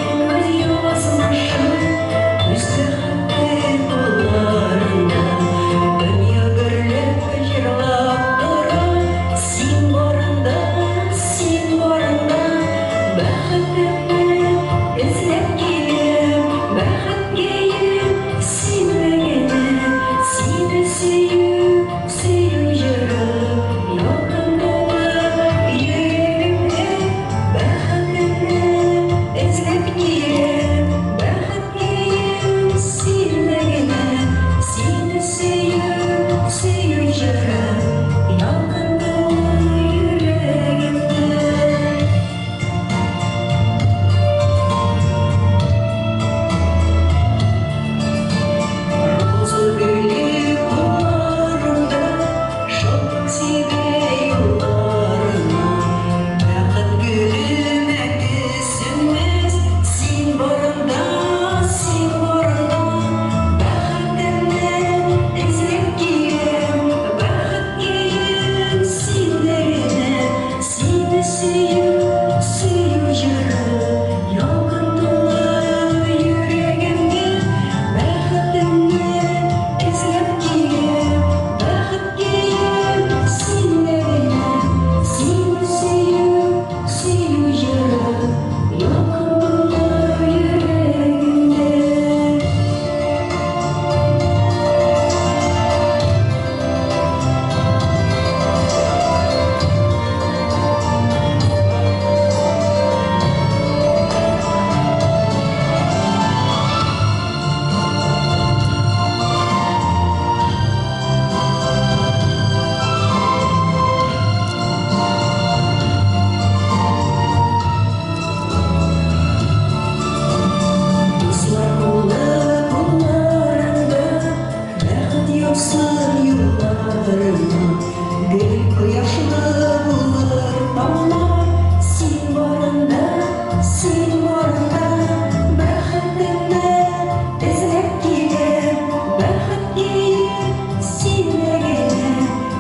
Бәхеткәем, сине генә,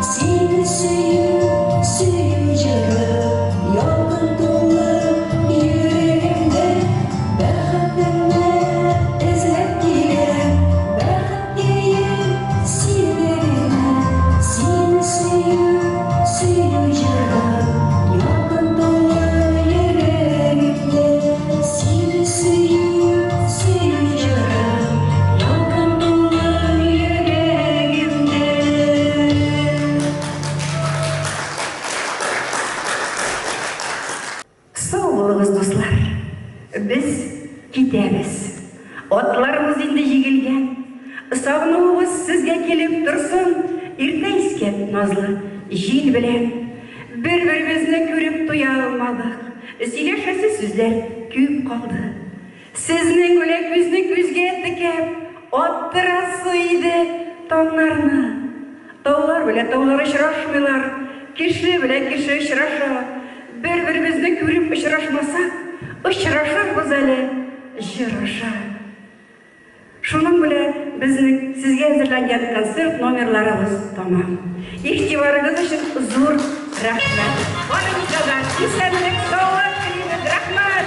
сине сөю, сөю җыры, ялкын тулы йөрәгемдә, бәхетемне эзләп киләм. Бәхеткәем, сине генә, сине сөю, сөю җыры, ялкын тулы йөрәгемдә, сине сөю, сөю җыры, ялкын тулы йөрәгемдә. Сау булыгыз, дуслар. Без китәбез. Атларыбыз инде җигелгән. Сагынуыбыз сезгә килеп торсын, иртә искән назлы җил белән. Бер-беребезне күреп туя алмадык. Сөйләшәсе сүзләр күп калды. Сезнең белән күзне күзгә текәп, аттырасы иде таңнарны. Таулар белән таулар очрашмыйлар, кеше белән кеше очраша. Бер-беребезне күреп очрашмасак, очрашырбыз әле җыр аша. Шуның белән безнең сезгә әзерләнгән концерт номерларыбыз тәмам. Игътибарыгыз өчен зур рәхмәт. Барыгызга да исәнлек, саулык телибез. Рәхмәт!